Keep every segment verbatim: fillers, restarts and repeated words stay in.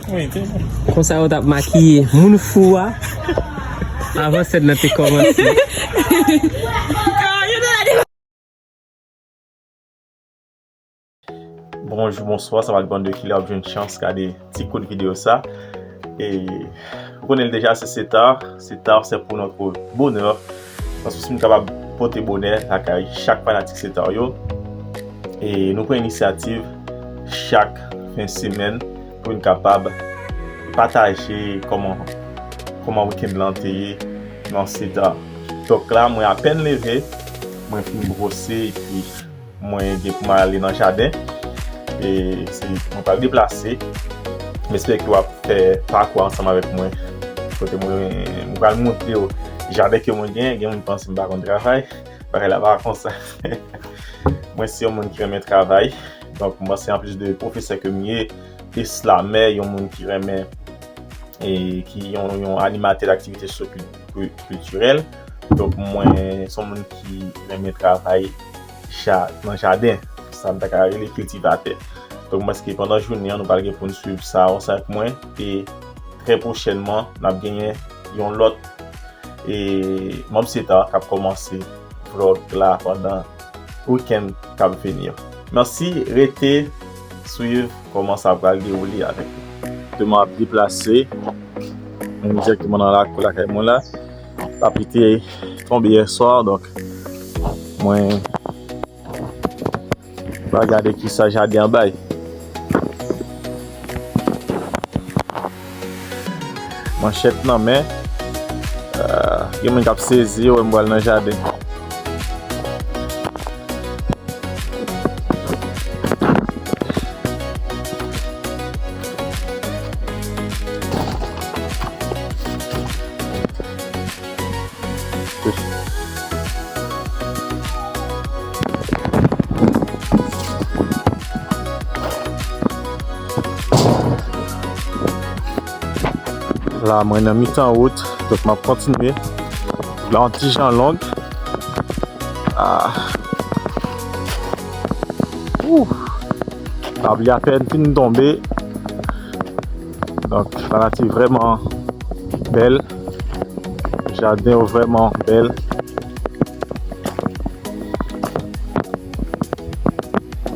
Konsa yo t ap makiye moun fou a avan sèn nan te kòmanse. Bonjou, bonswa, sa va depann de kilè w ap jwenn chans gade ti kout videyo sa. E ou konnen l deja, se Setar. Setar, c'est pour notre bonheur. Paske si nou kapab pote bonè lakay chak fanatik Setar yo. E nou pran inisyativ chak fen semèn pou n kapab pataje kòman, kòman wikenn lan te ye nan Setar. Donk la, mwen apèn leve, mwen fin bwose, epi mwen gen pou mwen ale nan jaden. E se, mwen pral deplase. M espere ke w ap fè pakou a ansanm avèk mwen. Kote mwen, mwen pral montre w jaden ke mwen gen. Gen moun ki panse m pa konn travay. Bagay la pa konsa. Mwen se yon moun ki renmen travay. Donk, mwen se anplis de pwofesè ke m ye, e slamè, yon moun ki renmen e ki yon, yon animatè daktivite sosyo-kiltirèl. Donk, mwen se yon moun ki renmen travay ja-, nan jaden, sa m ta ka rele kiltivatè. Donk, m panse ke pandan jounen an, nou pral gen pou n swiv sa ansanm ak mwen. E trè pwochènman, n ap genyen yon lòt e manm Setar k ap kòmanse vlòg la pandan wikenn k ap vini yo. Mèsi, rete swiv kòman sa pral dewoule avèk nou. Demen ap deplase, mwen direkteman nan lakou lakay mwen la. Lapli te tonbe yè swa, donk mwen va gade kisa jaden an bay. Manchèt nan men. Ah, gen moun k ap sezi, yo wè m pral nan jaden. La, mwen nan mitan wout, donk m ap kontinye. La, yon ti jan long. Ah. Ouh. Lapli apèn fin tonbe. Donk, lanati vrèman bèl. Jaden yo vrèman bèl.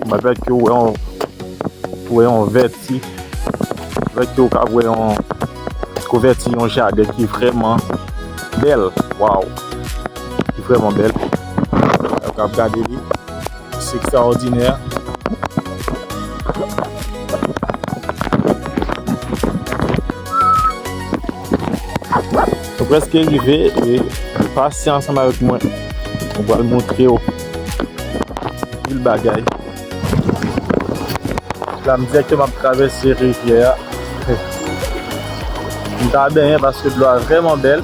Mwen fèt ke w wè yon, w wè yon vèti. Fèt ke w ka wè yon kouvèti yon jaden ki vrèman bèl. Waw! Ki vrèman bèl. Ou ka ap gade li. Se ekstraòdinè. Nou prèske rive e pasyan ansanm avèk mwen. Mwen pral montre w anpil bagay. La, m direkteman ap travèse rivyè a. M ta benyen paske dlo a vrèman bèl.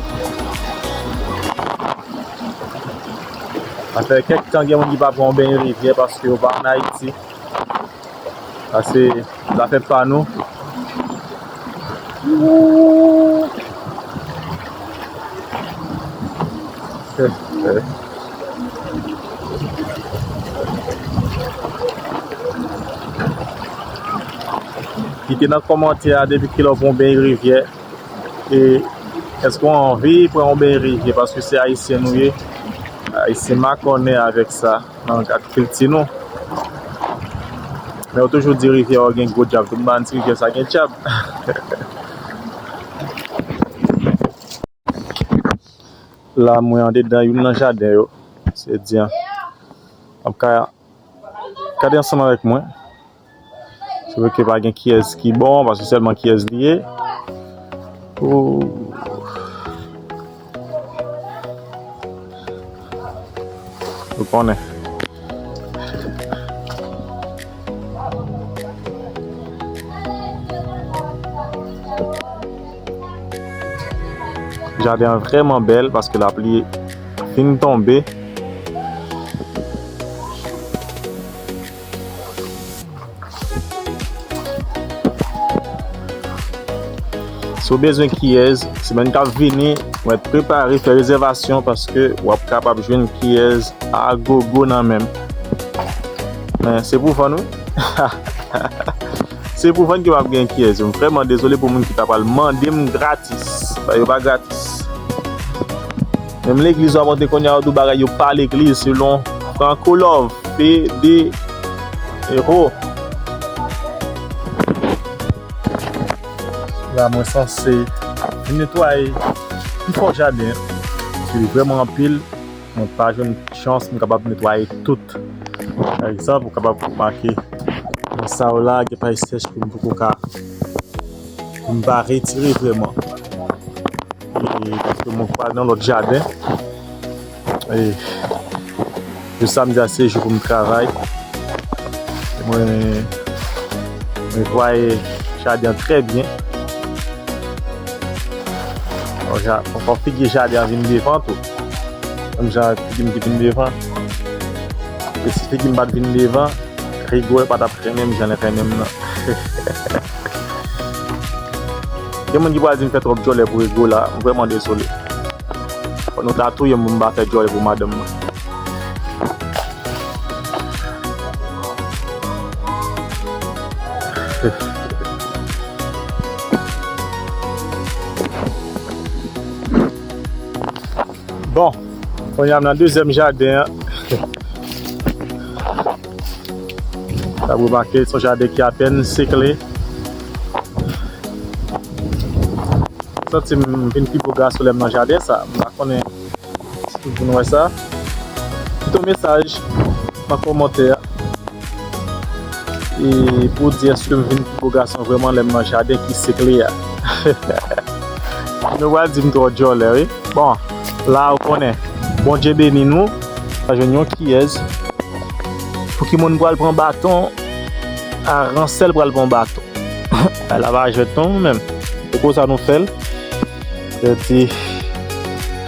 Sa fè kèk tan gen moun ki pa pran yon benyen rivyè paske yo pa ann Ayiti. Sa se zafè pa nou. Kite nan kòmantè a depi kilè w pran yon benyen rivyè. E èske w anvi pran yon benyen rivyè? Paske se ayisyen nou ye. Ayisyen makònen avèk sa, nan ak kilti nou. Men yo toujou di rivyè yo gen gwo djab. Tout bann ti rivyè sa gen djab. La, mwen andedan youn nan jaden yo. Se di an. Ap ka gade ansanm avèk mwen. Se vre ke pa gen kiyès ki bon, paske sèlman kiyès li ye. Ou, ou konnen. Jaden an vrèman bèl paske lapli fin tonbe. Si w bezwen kiyèz, semèn k ap vini, mwen prepare fè rezèvasyon paske w ap kapab jwenn kiyèz a gogo nan men m. Men se pou vann wi. Se pou vann ke m ap gen, kiyès? M vrèman dezole pou moun ki ta pral mande m gratis. Bagay yo pa gratis. Menm legliz w ap antre kounye a, yo di w bagay yo pa legliz, selon Franco Love, P D, Ero. La, mwen sanse vin netwaye pi fò jaden an. Paske li vrèman anpil. Mwen pa jwenn chans m kapab netwaye tout. Pa egzanp, ou kapab remake nan sa yo la, gen pay sèch ke m poko ka, ke m pa retire vrèman. E paske mwen pral nan lòt jaden. E jou samdi a se jou pou m travay. Mwen netwaye jaden an trè byen. Bon, ja, fò figi jaden an vin devan tou. Menm jan figi m ki vin devan. E si figi m pa t vin devan, Rigolo pa t ap renmen m jan l renmen m nan. Gen moun ki pral di m fè twòp djòlè pou Rigolo la, m vrèman dezole. Fò nou ta touye m pou m pa fè djòlè pou madanm mwen. Bon, kounye a m nan dezyèm jaden an. W ap remake, se yon jaden ki apèn sekle. Santi m vin pi bo gason lè m nan jaden sa. M pa konnen si tout moun wè sa. Kite yon mesaj nan kòmantè a. E pou di èske m vin pi bo gason vrèman lè m nan jaden ki sekle a. Nou pral di m twò djòlè, wi. Bon, la ou konnen. Bondye beni nou. Pa jwenn yon kiyès. Pou ki moun pral pran baton? Aransèl pral pran baton. Ala pa jwèt non menm. Se konsa nou fè l. Sa di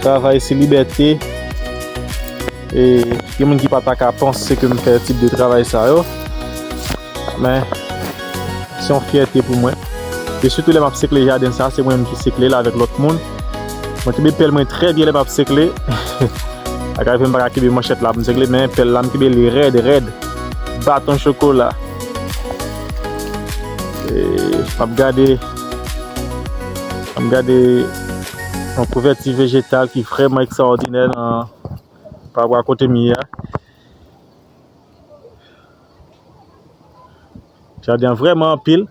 travay se libète. E gen moun ki pa ta ka panse ke m fè tip de travay sa yo. Men se yon fyète pou mwen. E sitou lè m ap sekle jaden sa, se mwen menm ki sekle l avèk lòt moun. Mwen kenbe pèl mwen trè byen lè m ap sekle. Ak rive m pa ka kenbe manchèt la pou m sekle, men pèl la m kenbe li rèd, rèd. Baton chokola. E, m ap gade, m ap gade yon kouvèti vejetal ki vrèman ekstraòdinè nan, pa rapò a kote m ye a. Jaden an vrèman anpil.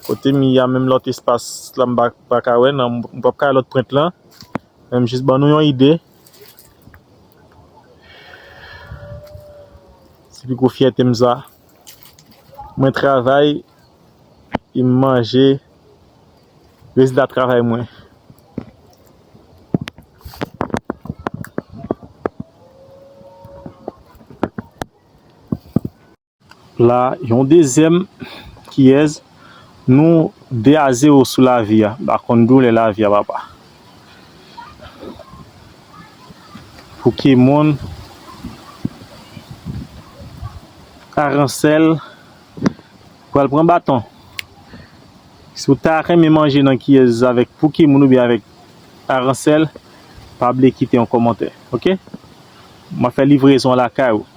Kote m ye a, menm lòt espas la, m pa, pa ka wè, nan, m p ap ka wè lòt pwent lan. Men m jis ban nou yon ide. Se pi gwo fyète m sa. Mwen travay, e m manje rezilta travay mwen. La, yon dezyèm kiyès, nou de a zewo sou lavi a. M pa konn doulè lavi a, papa. Pou ki moun, Aransèl pral pran baton. Si w ta renmen manje nan kiyès avèk Pouki moun oubyen avèk Aransèl, pa bliye kite yon kòmantè, oke? M ap fè livrezon an lakay ou.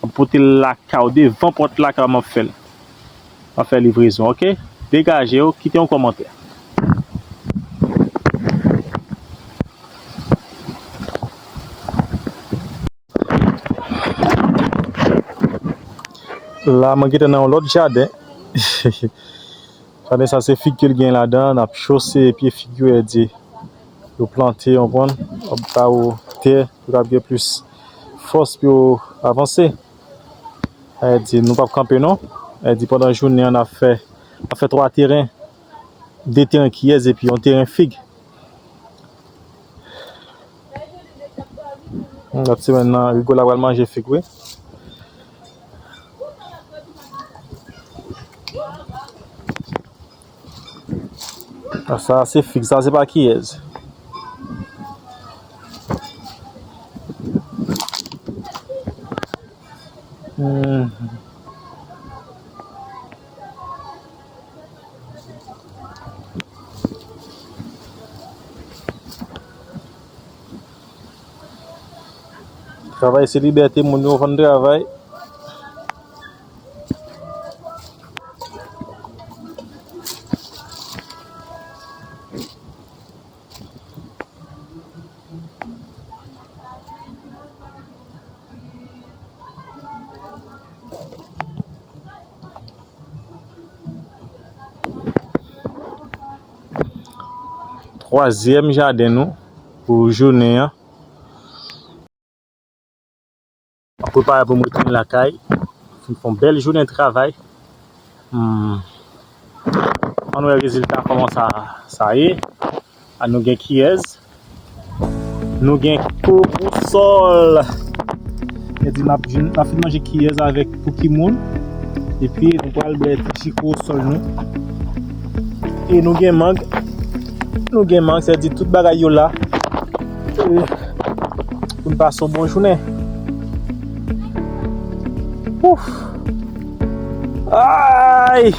M ap pote l lakay ou, devan pòt lakay ou m ap fè l. M ap fè livrezon, oke? Degaje w, kite yon kòmantè. La, mwen gentan nan yon lòt jaden. Jaden sa, se fig ke l gen ladan, n ap chose pye fig yo, èdi. Yo plante, w konprann? W ap ba yo tè, pou yo kapab gen plis fòs pou yo avanse. Èdi, nou p ap kanpe, non. Èdi, pandan jounen an, n ap fè, n ap fè twa teren, de teren kiyès epi yon teren fig. Lòt semèn nan, Rigola pral manje fig, wi. A, sa se fig, sa se pa kiyès. Hmm. Travay se libète, moun yo vann travay. Twazyèm jaden nou pou jounen an. Mwen prepare pou mwen retounen lakay. Fin fè yon bèl jounen travay. Hmm. Ann wè rezilta kòman sa, sa ye. A nou gen kiyès. Nou gen kowosòl. Mwen di n ap jwenn, n ap fin manje kiyès avèk pou ki moun. Epi nou pral bwè ti ji kowosòl nou. E nou gen mang. Nou gen mang, sa di tout bagay yo la. E pou n pase yon bon jounen. Ouf. Ay!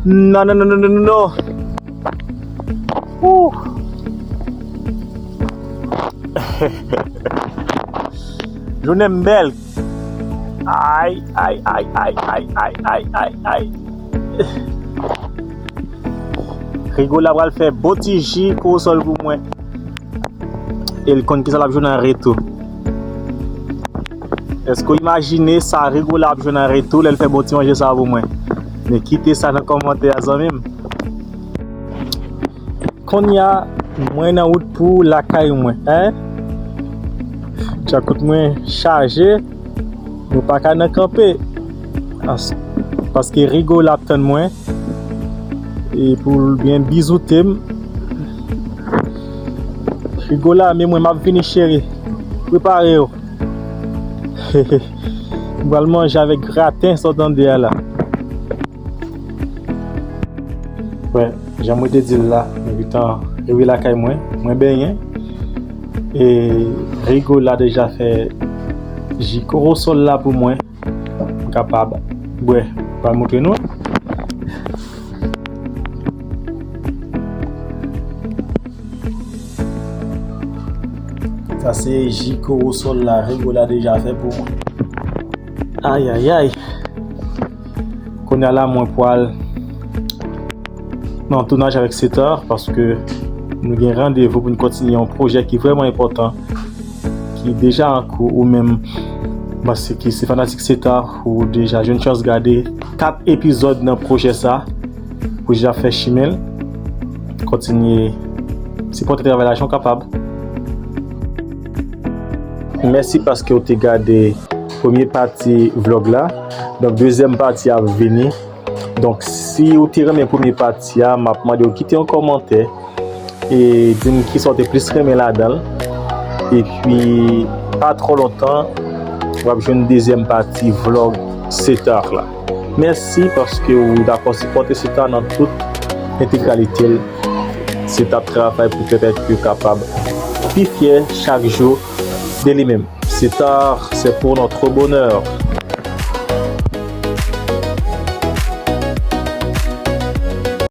Non, non, non, non, non, non, non. Ouh. Jounen m bèl. Ay, ay, ay. Rigola pral fè bon ti ji kowosòl pou mwen. E l konn kisa l ap jwenn an retou. Èske w imajine sa Rigola ap jwenn an retou lè l fè bon ti manje sa pou mwen? Men kite sa nan kòmantè a, zanmi m. Kounye a, mwen nan wout pou lakay mwen, en. Djakout mwen chaje, nou pa ka nan kanpe. As-, paske Rigola ap tann mwen. E pou l byen bizoute m. Rigola, men mwen, m ap vini, cheri. Prepare w. M pral manje avèk graten, sa w tande a la. Wè, jan mwen te di l la, mwen gentan rive lakay mwen, mwen benyen. E Rigola deja fè ji kowosòl la pou mwen. M kapab bwè. M pral montre nou. Sa se ji kowosòl la, Rigola deja fè pou mwen. Ay, ay, ay. Kounye a la, mwen pral nan tounaj avèk Setar, paske nou gen randevou pou n kontinye yon pwojè ki vrèman enpòtan, ki deja an kou, ou menm, paske se fanatik Setar, ou deja jwenn chans gade kat epizòd nan pwojè sa, pwojè ap fè chimen l, kontinye sipòte travay la jan w kapab. Mèsi paske w te gade premye pati vlòg la. Donk, dezyèm pati a ap vini. Donk, si w te renmen premye pati a, m ap mande w kite yon kòmantè e di m kisa w te plis renmen ladan l. Epi, pa twò lontan, w ap jwenn dezyèm pati vlòg Setar la. Mèsi paske w dakò sipòte Setar nan tout entegralite l. Setar ap travay pou pèmèt yo kapab pi fyè chak jou de li menm. Setar, c'est pour notre bonheur.